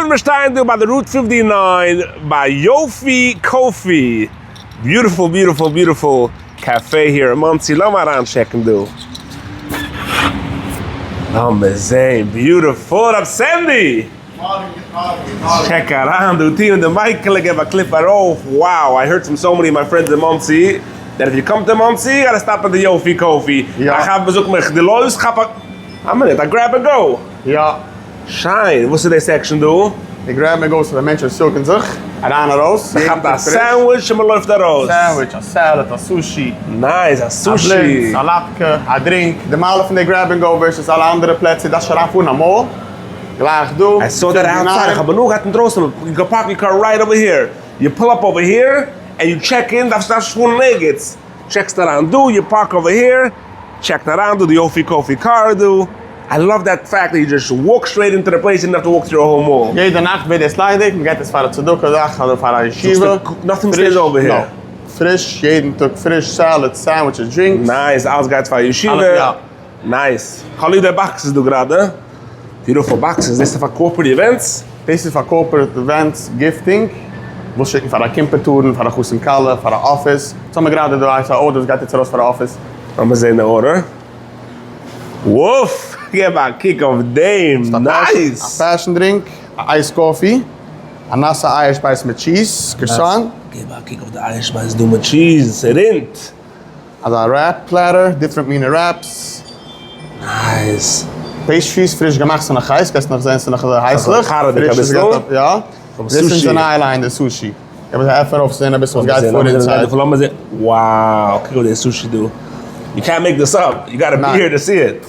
חברה מיר שטייען דא ביי די Route 59 ביי Yofi Coffee, beautiful beautiful beautiful cafe here אין מאנסי, לאמיר אריין check ן דא, לאמיר זעהן, beautiful רב סענדי! check אריין דא, טוה אן די מייקעלע, געב א קליפ ארויף, wow I heard from so many my friends אין מאנסי, that if you come to מאנסי you gotta stop at די Yofi Coffee, א חבר זאגט מיך די לויפסט כאפ א, א מינוט, א grab and go. יא. שיין, וואס איז די section דא? די grab and go איז פאר די מענטשן וואס צילקען זיך, אריין ארויס, מען כאפט א sandwich און מען לויפט ארויס. sandwich, א salad, א sushi. Nice, א sushi. א בלינץ, א לאטקע, א drink. די מעלה פון די grab and go versus אלע אנדערע פלעצער, דארפסט נישט אריינפארן א mall, גלייך דא. I saw that outside, איך האב הנאה געהאט אינדרויסן, you can park your car right over here, you pull up over here, and you check in, דארפסט נישט פארן ערגעץ, check סט אריין דא, you park over here, check ט אריין דא, די Yofi Coffee קאר דא. I love that fact that you just walk straight into the place you don't have to walk through a whole mall. יעדע נאכט ווערט דאס ליידיג, מען געט עס פאר א צדקה זאך אדער פאר א ישיבה. Nothing stays over here. No. פריש, יעדן טאג פריש, salad, sandwiches, drinks. Nice, אלעס גייט פאר ישיבה. יא. Nice. כ'האב ליב די boxes דא גראדע. Beautiful boxes. דאס איז פאר corporate events? דאס איז פאר corporate events, gifting, וואס שיקן פאר א קימפעטארן, פאר א חתן כלה, פאר א אפיס. יעצט האמיר גראדע דא איינס א order וואס גייט יעצט ארויס פאר א אפיס. לאמיר זען די order. וואף! געב א קוק אויף דעם! Nice! א passion drink, א iced coffee, א נאסע אייער שפייז מיט cheese, croissant. געב א קוק אויף די אייער שפייז דא מיט cheese, ס'רינט! אזא wrap platter, different מינע wraps. Nice! Pastries פריש געמאכט, ס'נאך הייס, קענסט נאך זען ס'נאך אזוי הייסלעך. קארעדיג אביסל. יא. דאס איז אונזער נייע line די sushi. איך בין עפען אויף צו זען אביסל וואס גייט פאר inside. לאמיר זען, wow, קוק אויף די sushi דא. You can't make this up, you gotta be here to see it.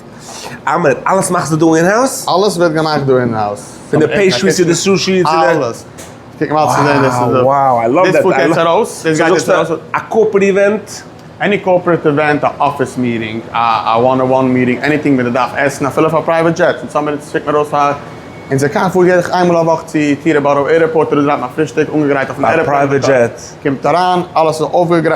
איין מינוט, אלעס מאכסטו דא in-house? אלעס ווערט געמאכט דא in-house. פון די pastries צו די sushi צו די. אלעס. קוק מאל צו זען דאס איז די. Wow, I love that. דאס פארט יעצט ארויס, דאס גייט יעצט ארויס. א corporate event? Any corporate event, א אפיס meeting, א one on one meeting, anything ווען די דארף עסן, אפילו פאר private jets, און סאמע שיקט מען ארויס פאר אונזער קאר פארט יעדעך איינמאל א וואך צו Teterboro airport אדער דרייט מען א פרישטאג אנגעגרייט אויפן airplane, private jet. קומט אריין, אלעס איז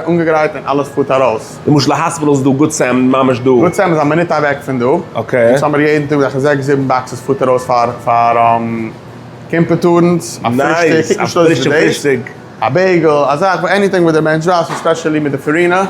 אנגעגרייט און אלעס פארט ארויס. למשל די hospital איז דא Good Sam ממש דא. Good Sam איז א מינוט אוועק פון דא. Okay. אונז האמיר יעדן טאג זעכער זעקס זיבן boxes פארט ארויס פאר פאר קימפעטארנס, א פרישטאג, קוקט נישט אויס ווי דאס. א bagel, א זאך, anything וואס דער מענטש דארף, especially מיט די farina.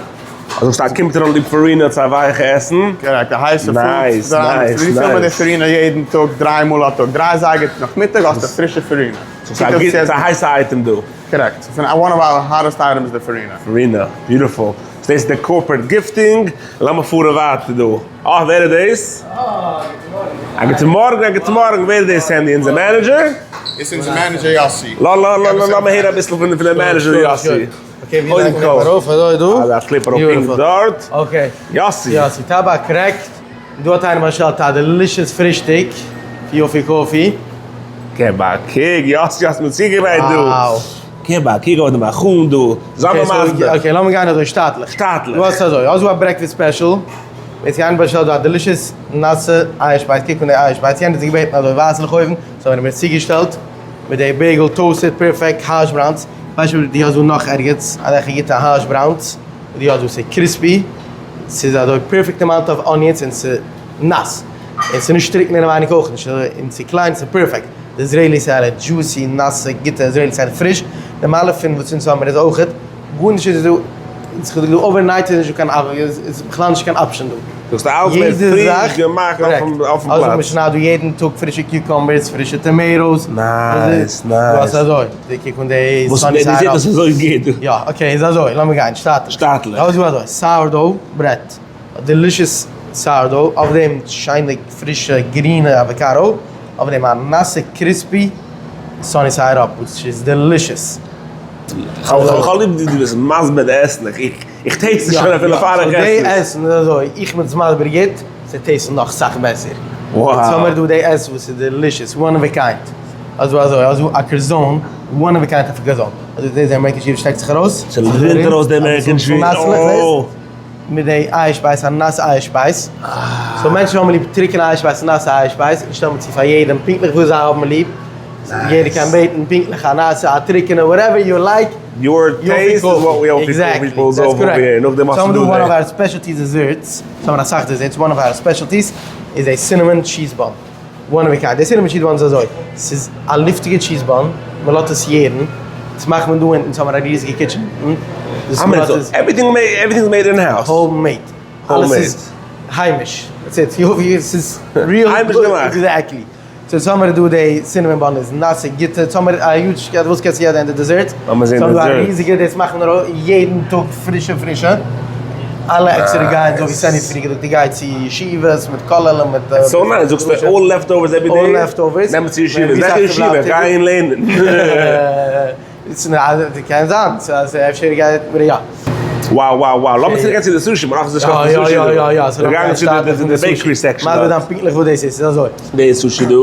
אז זאגסט א קימפעטארן ליב farina צו א ווייכע עסן. Correct, א הייסע food. Nice, nice, nice. מיר פילן מיט די farina יעדן טאג, דריי מאל א טאג, דריי אזייגער נאכמיטאג האסטו פרישע farina. ס'איז א הייסע אייטעם דא. Correct, ס'איז one of our hottest items די farina. Farina, beautiful. דאס איז די corporate gifting, לאמיר פארן ווייטער דא. אה, ווער איז דאס? א גוטן מארגן, א גוטן מארגן, ווער איז דאס סענדי, אונזער manager? דאס איז אונזער manager יאסי. לאמיר הערן אביסל פון די manager יאסי. Okay, ווי לייגט מען ארויף אזוי דא? אזא קליפ ארויף פונקט דארט. Okay. יאסי. יאסי, טאבאק קרעקט. דא האט איינער באשטעלט א delicious פרישטאג פון Yofi Coffee. געב א קוק, יאסי האסט מיר צוגעגרייט דא. Wow. געב א קוק אויף די מאכון דא. זיי מיר מסביר. Okay, לאמיר גיין אזוי שטאטליך. שטאטליך. דו האסט אזוי, האסט דא א breakfast special. יעצט איינער באשטעלט דא א delicious נאסע אייער שפייז, קוק אן די אייער שפייז, יענער האט זיך געבעטן אזוי ווייסלעך אויבן, so האבן מיר עס צוגעשטעלט מיט די bagel toasted perfect hash browns, כ'ווייס נישט אויב דו האסט דא נאך ערגעץ אזעלכע גוטע hash browns ווי דו האסט דא, ס'איז crispy, ס'איז אזוי perfect amount of onions און ס'איז נאס, און ס'איז נישט טרוקן אינעווייניג אויך נישט, און ס'איז קליין, ס'איז perfect, די Israeli salad, juicy, נאסע, גוטע Israeli salad, פריש, די מעלה פון וואס אונז האמיר איז אויכעט. גארנישט איז דא, ס'איז דא overnight איז נישט דא קיין איז בכלל נישט קיין option דא. זאגסט אלס ווערט פריש געמאכט אויפן פלאץ. אזוי מ'שניידט דא יעדן טאג פרישע cucumbers, פרישע tomatoes. Nice nice. דו האסט אזוי, די קוק אן די sunny side up. וואס איז אזוי גוט. יא okay איז אזוי, לאמיר גיין שטאטליך. שטאטליך. דא איז דא אזוי, sourdough bread, delicious sourdough, אויף דעם שיינע פרישע גרינע avocado, אויף דעם א נאסע crispy sunny side up, וואס איז delicious. כ'האב ליב ווי דו ביסט מסביר די עסן, איך taste עס שוין אפילו פאר איך עס די עסן איז אזוי, איך בין עס מסביר גוט, ס' taste ן נאך סאך בעסער. יעצט האמיר דא די עסן וואס איז delicious, one of a kind. אזוי אזוי, אזוי א croissant, one of a kind אויף א croissant. אזוי זעהסט די American cheese שטעקט זיך ארויס. ס'רינט ארויס די American cheese, אוי. מיט די אייער שפייז, א נאסע אייער שפייז. So מענטשן האבן ליב טרוקענע אייער שפייז און נאסע אייער שפייז, און שטעלן מיר צו פאר יעדעם פונקטליך וואס זיי האבן ליב. יעדער קען בעטן פונקטליך א נאסע, א טרוקענע, whatever you like. Your taste is what we Exactly, that's correct. So האבן מיר דא one of our specialty desserts, so האבן מיר אסאך desserts, one of our specialties איז א cinnamon cheese bun. One of a kind. די cinnamon cheese bun איז אזוי, ס'איז א לופטיגע cheese bun, מען לאזט עס יערן, דאס מאכט מען דא אונטן, ס'האמער א ריזיגע kitchen אונטן, דאס אה, מ'לאזט עס. Everything everything made in house. Homemade. Homemade. אלעס איז היימיש. That's it. ס'איז real. היימיש געמאכט. Exactly. So יעצט האמער דא די cinnamon bun איז נאסע גוטע, יעצט האמער א huge, וואס קענסטו יעדע אין די dessert? לאמיר זען ס'האמער דא א dessert. ריזיגע, דאס מאכן מיר יעדן טאג פרישע פרישע. אלע עקסטערע גייען אזוי ווי סעני פריער געזאגט, די גייט צו ישיבות מיט כוללים מיט. So nice, זאגסטו all leftovers every day? All leftovers. נעם עס צו ישיבות, וועלכע ישיבה? גיי און לערנען. קען זיין, ס'איז אפשר גייט יא. Wow wow wow, לאמיר צוריק גיין צו די sushi, מ'דארף זיך קויפן sushi דא. יא יא יא, מיר גייען צו די bakery section דארט. מסביר זיין פונקטליך וואס דאס איז, ס'איז אזוי. די sushi דא.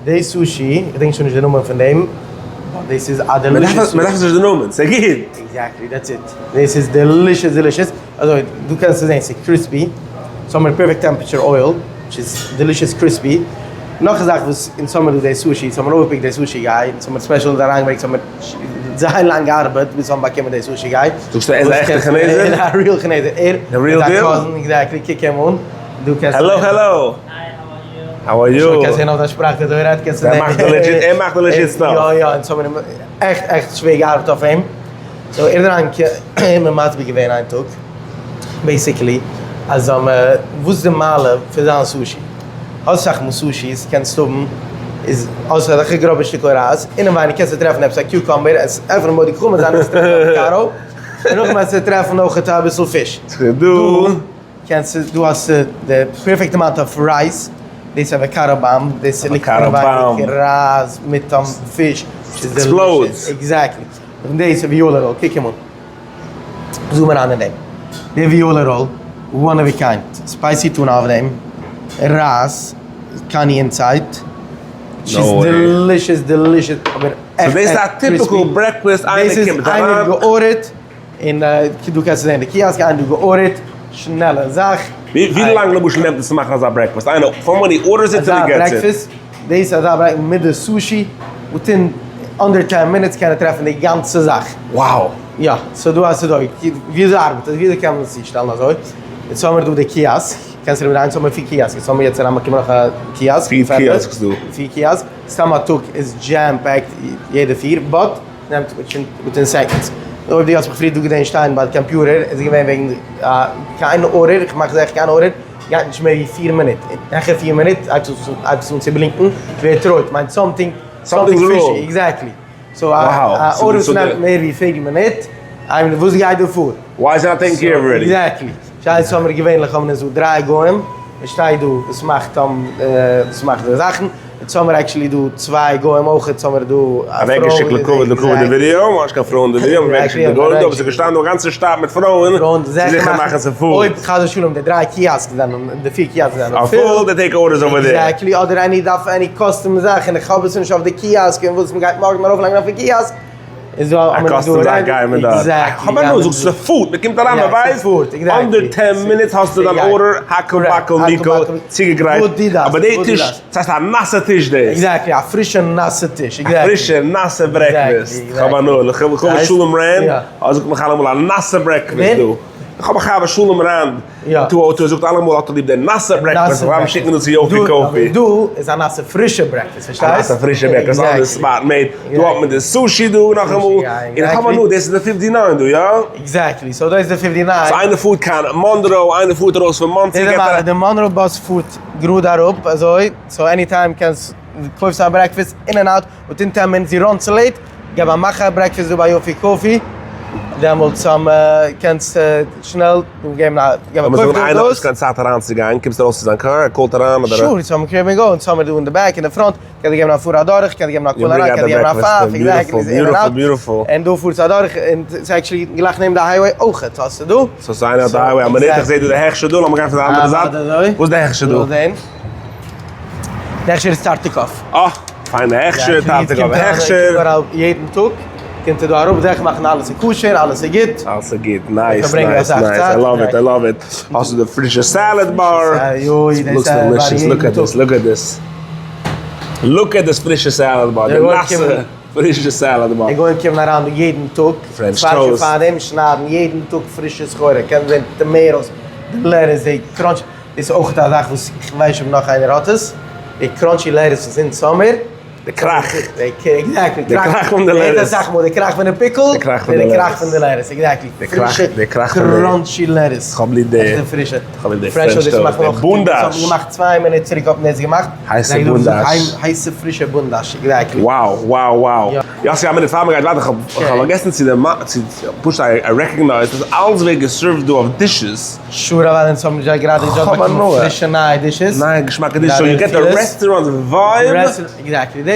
די sushi, איך געדענק שוין נישט די נאמען פון דעם, but דאס איז א delicious sushi. מ'דארף נישט די נאמען, ס'איז גוט. Exactly, that's it. דאס איז delicious delicious. אזוי, דא קענסטו זען ס'איז crispy, ס'האמיר perfect temperature oil, which איז delicious crispy. נאך א זאך וואס אונז האמיר דא די sushi, אונז האמיר אויפגעפיקט די sushi guy, אונז האמיר special אריינגעברענגט, אונז האמיר זייער לאנג געארבעט ביז האבן באקומען די sushi guy. זאגסטו ער איז א עכטע כינעזער? א real כינעזער. ער The real deal? Exactly, קוק אים אן. דו קענסט. Hello hello. How are you? קענסט זען אויף דיין שפראך ווי אזוי ער רעדט, קענסט זען. ער מאכט די legit, ער מאכט די legit stuff. יא יא, אונז האמיר אים עכט עכט שווער געארבעט אויף אים. So ער איז אריין מיר מסביר געווען איין טאג, basically, אז וואס איז די מעלה פון זיין sushi? האסט אסאך מאל sushis קענסט האבן איז האסט אזעלכע גראבע שטיקל רייז, אינעווייניג קענסטו טרעפן עפעס א cucumber, עס עפענען בודק חמץ זיין עס טרעפן avocado, און נאכדעם וועסטו טרעפן אויך אביסל פיש. דא קענסטו, דא האסטו די perfect amount of rice, דאס איז avocado bomb, דאס ליגט אינעווייניג רייז מיט פיש, Explodes. Exactly. און דאס איז וויאלע roll, קוק אים אן. Zoom אריין אין דעם. די וויאלע roll, one of a kind. Spicy tuna אויף דעם, רייז, קאני inside. ס'איז delicious delicious, אבער עכט עכט crispy. So דאס איז א typical breakfast, איינער קומט אריין. דאס איז איינער געארדערט, און דא קענסטו זען די kiosk, איינער דא געארדערט, שנעלע זאך. ווי לאנג למשל נעמט עס צו מאכן אזא breakfast? איינער from when he orders it till he gets it. אזא breakfast, דאס איז אזא breakfast מיט די sushi, within under 10 minutes קען ער טרעפן די גאנצע זאך. Wow! יא, so דא האסטו דא, וויאזוי ארבעט עס? וויאזוי קען מען עס צושטעלן אזוי? יעצט האמיר דא די kiosk, קענסט אריבער גיין, האמיר פיר kiosk, יעצט האמיר יעצט אריינבאקומען נאך א kiosk. פיר kiosks דא. פיר kiosk, סתם א טאג איז jam packed יעדע פיר, but נעמט within seconds. אויב דו האסט מיך פריער דא געזען שטיין ביי די קאמפיוטער, איז געווען וועגן קיין order, איך מאך זיכער קיין order גייט נישט מער ווי 4 מינוט. העכער 4 מינוט הייבט עס אן צו בלינקן, ווערט רויט, מיינט something, something fishy, exactly. So א order וואס נעמט מער ווי 4 מינוט, I mean וואס גייט דא פאר? Why is it not taken care of already? Exactly. ס'הייסט האמיר געווענליך האבן אונז דא דריי גוים, מען שטייט דא וואס מאכט וואס מאכט די זאכן, יעצט האמיר actually דא צוויי גוים אויך, יעצט האמיר דא א פרוי. אוועקגעשיקט לכבוד לכבוד די ווידיאו, מ'האט נישט קיין פרויען אין די ווידיאו, מ'אוועקגעשיקט די גוים דא, אבער ס'איז געשטאנען דא א גאנצע שטאב מיט פרויען צו זיכער מאכן ס'איז פול. אויב חס ושלום די דריי kiosks זענען, די פיר kiosks זענען פול, they take orders over there. Exactly, אדער איינער דארף any custom זאכן, איך האב עס נישט אויף די kiosk, און וואס מ'גייט מארגן ארויפלייגן אויף די kiosk, איז דא א custom זאך גייען מיר דארט. Exactly. כ'האב הנאה, זאגסט ס'פארט, מ'קומט אריין מ'ווייסט, under 10 minutes האסטו דיין order, האקל באקל ניקל, צוגעגרייט, אבער די טיש, ס'הייסט א נאסע טיש דאס. Exactly, א פרישע נאסע טיש, exactly. א פרישע נאסע breakfast. כ'האב הנאה, לכבוד שלום רענד, ער זאגט מיך אלעמאל א נאסע breakfast דא. איך האב א חבר שלום רענד, 202, ער זאגט אלעמאל האט ער ליב די נאסע breakfast, פארוואס שיקן אונז צו יופי קאפי? דא איז א נאסע פרישע breakfast, פארשטייסט? א נאסע פרישע breakfast, on the spot made. דא האט מען די sushi דא נאכאמאל, און איך האב הנאה, דאס איז די 59 דא, יא? Exactly, so דאס איז די 59. So איינער פארט קיין מאנראו, איינער פארט ארויס פון מאנסי, געט ער. די מאנראו באס פארט גראד אראפ, אזוי, so anytime קענסט, קויפסט א breakfast, in and out, within 10 minutes, דו run סט late, געב א מאך א breakfast דא ביי יופי קאפי, דעמאלטס קענסטו שנעל געבן א געב א קויף דא אויב איינער האט נישט קיין צייט אריינצוגיין, קומסטו ארויס צו זיין קאר, ער call ט אריין אדער. Sure, so מ'קען געבן go, אונז האמיר דא אין די back, אין די front, קען דיר געבן א פאר אדורך, קען דיר געבן א call אריין, קען דיר געבן א פייף, exactly, in and out. Beautiful. און דא פארסטו אדורך, און ס'איז actually גלייך נעבן די highway אויכעט, האסטו דא. So ס'איז איינער אויף די highway, א מינוט, איך זע דא די הכשר דא, לאמיר גיין פון די אנדערע זייט. וואס איז די הכשר דא? די הכשר איז טארטיקאוו. אה, פיינע הכשר, טארטיקאוו הכשר. יעדן טאג קומט ער דא אראפ זיכער מאכן אלעס איז כשר, אלעס איז גוט. אלעס איז גוט, nice nice nice, I love it, I love it. האסטו די פרישע salad bar. Looks delicious, look at this, look at this. Look at this פרישע salad bar, די נאסע פרישע salad bar. די גוים קומען אריין דא יעדן טאג, French צוויי שעה toast. פארדעם, שניידן יעדן טאג פרישע סחורה, קענסט זען tomatoes, די lettuce, די crunch, דאס איז אויך א זאך וואס איך ווייס נישט אויב נאך איינער האט עס. די crunchy lettuce וואס אונז האמיר. די קראך. Exactly. די קראך פון די lettuce. אסאך מאל די קראך פון די pickle. די קראך פון די lettuce. די קראך פון די lettuce, exactly. די קראך, די קראך פון די. Crunchy lettuce. כ'האב ליב די. עכטע פרישע. כ'האב ליב די French toast. די בונדאש. האבן געמאכט 2 מינוט צוריק האט מען דאס געמאכט. הייסע בונדאש. הייסע פרישע בונדאש, exactly. Wow. יאסי, א מינוט פאר מ'גייט ווייטער, כ'האב פארגעסן צו דערמאנען, צו פשוט I recognize אז אלעס ווערט גע serve ט דא אויף dishes. Sure, ווייל אונז האבן זיי גראדע געזאגט באקומען פרישע נייע dishes. נייע געשמאקע dishes, so you get the restaurant vibe. Exactly.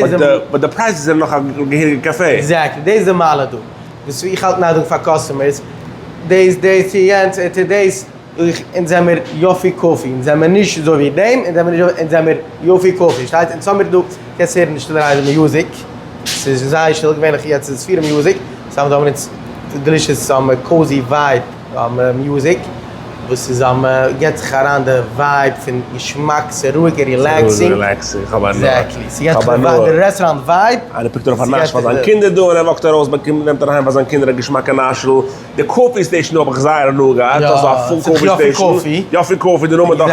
But די prices זענען נאך א געהעריגע קאפעי. Exactly, דאס איז די מעלה דא. וואס איך האלט נאר דא פאר customers, דאס, דאס, יענץ, דאס, אונז זעמיר יופי Coffee, אונז זעמיר נישט אזוי ווי דעם, אונז זעמיר נישט, אונז זעמיר יופי Coffee, שטייט? אונז האמיר דא, קענסט הערן שטילערהייט די music, ס'איז זייער שטיל, געווענליך יעצט איז עס פירע music, סא האבן אונז delicious cozy vibe music, וואס איז געט זיך אריין די vibe פון געשמאק, ס'רואיג און relaxing. Relaxing, כ'האב הנאה. Exactly, ס'געט זיך די restaurant vibe. איינער pick ט אויף א נאש פאר זיין קינדער דא און ער walk ט ארויס באקומט נעמט ער אהיים פאר זיין קינדער א געשמאקע נאשל. די coffee station האב איך זייער הנאה געהאט, דאס איז א full coffee station. יופי coffee, די נאמען דאך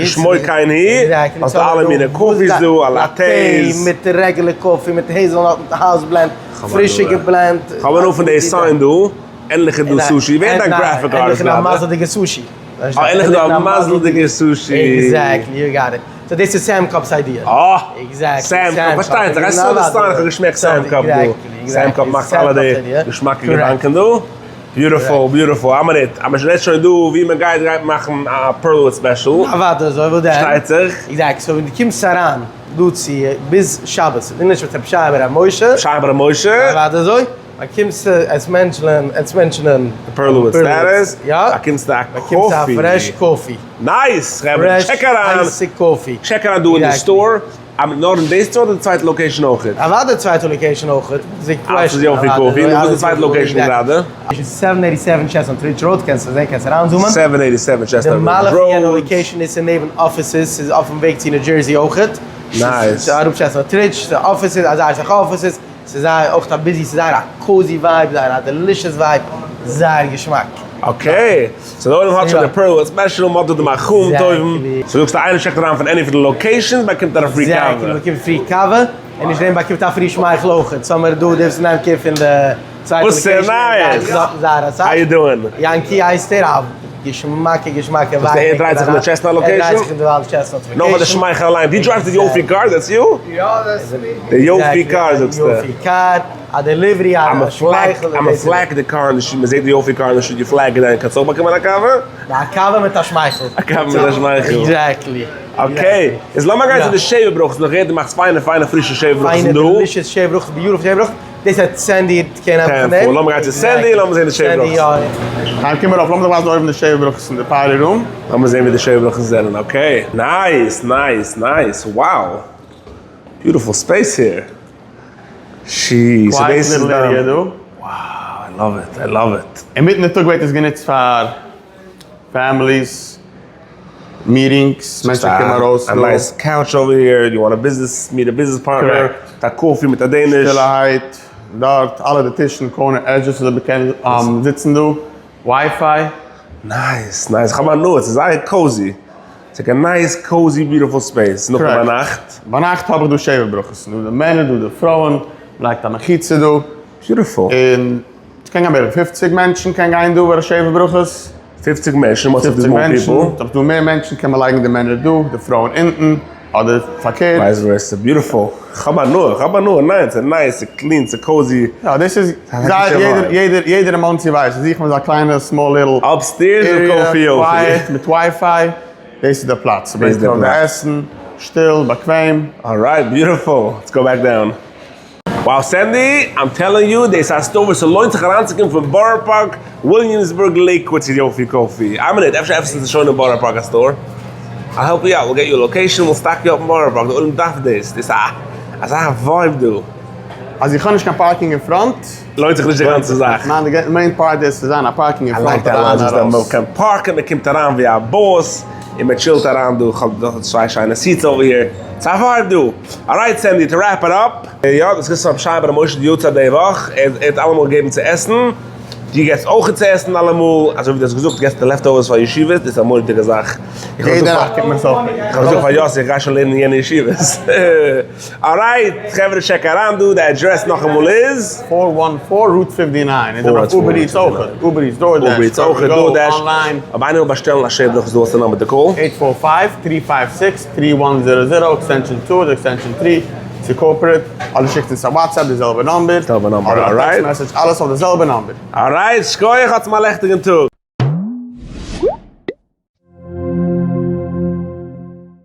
כשמו כן הוא, האסט אלע מיני coffees דא, א lattes. מיט regular coffee, מיט hazelnut, מיט house blend, פרישע גע blend ט. כ'האב הנאה פון די sign דא, ענדליך איז דא sushi, ווער איז דיין graphic artist? ענדליך איז דא א מזל'דיגע sushi. אה, ענדליך איז דא א מזל'דיגע sushi. Exactly, you got it. So דאס איז Sam Cups idea. אה! Exactly. Sam Cup, פארשטייט זיך, I saw the sign, איך האב געשמעקט Sam Cup דא. Sam Cup מאכט אלע די געשמאקע געדאנקען דא. Beautiful, beautiful. א מינוט, אז מען רעדט שוין דא ווי מען גייט, גייט מען מאכן א פערלוואוד special. אוודאי אזוי, וואס דען? פארשטייט זיך. Exactly, so ווען דו קומסט אריין דא צו ביז שבת, איז נישט מיט רבי שייע בר' משה. רבי שייע בר' משה. אוודאי אזוי. באקומסטו עס מענטשלען, עס מענטשענען. די פערלוואוד status, יא. באקומסטו א coffee. באקומסטו א fresh coffee. Nice! חברה, check אריין. הייסע coffee. Check אריין דא אין די store. נאר אין די store אדער די צווייטע location אויכעט? אוודאי די צווייטע location אויכעט. אלעס איז יופי Coffee. נו וואס איז די צווייטע location גראדע? Seven eighty seven Chestnut Ridge Road, קענסט עס זען, קענסט אריינזומען. 787 Chestnut די מעלה Ridge פון יענע Road. Location איז ס'איז נעבן offices, ס'איז אויפן וועג צו ניו דזשערסי אויכעט. Nice. אראפ Chestnut Ridge, ס'איז offices, אזא סאך offices. ס'איז זייער אויך א busy, ס'איז זייער א cozy vibe, זייער א delicious vibe, זייער געשמאק. Okay, so דער עולם האט שוין די פערלוואוד special, מ'האט דא די מאכלים טובים. So זאגסטו איינער check ט אריין פון any פון די locations באקומט ער א free קאווע. Exactly, מ'באקומט free קאווע, און נישט דעם באקומט א free שמייכל אויך. So האמיר דא די וואס נעמען care פון די צווייטע location. וואס איז נייעס? זייער אסאך. How you doing? יענקי הייסט ער, א געשמאקע געשמאקע vibe. ער דרייט זיך אין די Chestnut location? ער דרייט זיך אין די Chestnut location. נאר פאר די שמייכל אליין. דו drive סט די יופי car, that's you? יא, that's me. די יופי car זאגסטו. יופי car, א delivery, א שמייכל. I'm a flag די car אין די street, מען זעט די יופי car אין די street, you flag it, קענסט אויך באקומען א קאווע? א קאווע מיט א שמייכל. א קאווע מיט א שמייכל. Exactly. Okay, איז לאמיר גיין צו די שבע ברכות, נאך געהערט דו מאכסט פיינע פיינע פרישע שבע ברכות פיינע דא. Delicious שבע ברכות, beautiful שבע ברכות. דאס האט סענדי קען פון דעם. לאמיר גיין צו סענדי, לאמיר זען די שבע ברכות. ניין, קום ארויף, לאמיר דיך ווייזן אויבן די שבע ברכות אין די party room. לאמיר זען ווי די שבע ברכות זענען, okay. Nice, nice, nice, wow. Beautiful space here. Sheesh, so דאס איז דיין. Wow, I love it, I love it. אינמיטן די טאג ווערט עס גענוצט פאר families, meetings, מענטשן קומען ארויס דא. A nice couch over here, you want a business, meet a business partner, מיט א coffee, מיט א Danish. שטילערהייט, דארט, אלע די טישן, corner edges אזוי מ'קען זיצן דא, WiFi. Nice, nice, כ'האב הנאה, ס'איז זייער cozy. It's like a nice cozy beautiful space, נאך ביינאכט. ביינאכט האב איך דא שבע ברכות, דא די מענער, דא די פרויען, מ'לייגט א מחיצה דא. Beautiful. און ס'קען גיין בערך 50 מענטשן קען גיין דא ביי די שבע ברכות. 50 מענטשן, what's if there's more people? אויב ס'דא מער מענטשן קען מען לייגן די מענער דא, די פרויען אונטן, אדער פארקערט. Vice versa, beautiful. כ'האב הנאה, כ'האב הנאה, ניין, ס'איז nice, ס'איז clean, ס'איז cozy. יא, דאס איז, זייער, יעדער, יעדער, יעדער אין מאנסי ווייסט, זיך מיט א קליינע small little Upstairs איז coffee יופי. Quiet, מיט WiFi, דאס איז די פלאץ. ס'ברענגט ארויף די עסן, שטיל, באקוועם. Alright, beautiful. Let's go back down. Wow סענדי, I'm telling you, דאס איז א store וואס ס'לוינט זיך אריינצוקומען פון בארא פארק, וויליאמסבורג, לעיקוואד צו יופי Coffee. איין מינוט, אפשר עפענט זיך שוין אין בארא פארק א store? I'll help you out, we'll get you a location, we'll stock you up אין בארא פארק, די עולם דארף דאס, דאס איז אזא vibe דא. אז איך האב נישט קיין parking אין front. לוינט זיך נישט די גאנצע זאך. ניין, די main part איז צו זיין א parking אין front אריין ארויס. מען קען פארקען, מען קומט אריין ווי א boss, און מען chill ט אריין דא, כ'האב דא צוויי שיינע seats over here, ס'איז א vibe דא. Alright סענדי, to wrap it up. יא, דאס איז רבי שייע בר' משה די יארצייט די וואך, ער האט אלעמאל געגעבן צו עסן. דו געסט אויך צו עסן אלעמאל, אזוי ווי דו האסט געזאגט געסטו די leftovers פאר ישיבות, דאס איז א מורא'דיגע זאך. איך האב יעדע געזאגט נאכט קומט מען סאפער. איך האב געזאגט פאר יאסי איך גיי שוין לערנען אין יענע ישיבות. Alright חברה check אריין דא, די אדרעס נאכאמאל איז? 414 Route 59, און דערנאך Uber Eats אויכעט, Uber Eats, DoorDash, Uber Eats אויכעט, DoorDash, online. אויב איינער וויל באשטעלן א שבע ברכות דא האסטו number to call. 845-356-3100 extension 2 אדער extension 3 צו corporate, אדער שיקט אונז א WhatsApp די זעלבע number, זעלבע number, אדער א alright. text message, אלעס אויף די זעלבע number. Alright, שקויעך, האטס מיר א לעכטיגן טאג.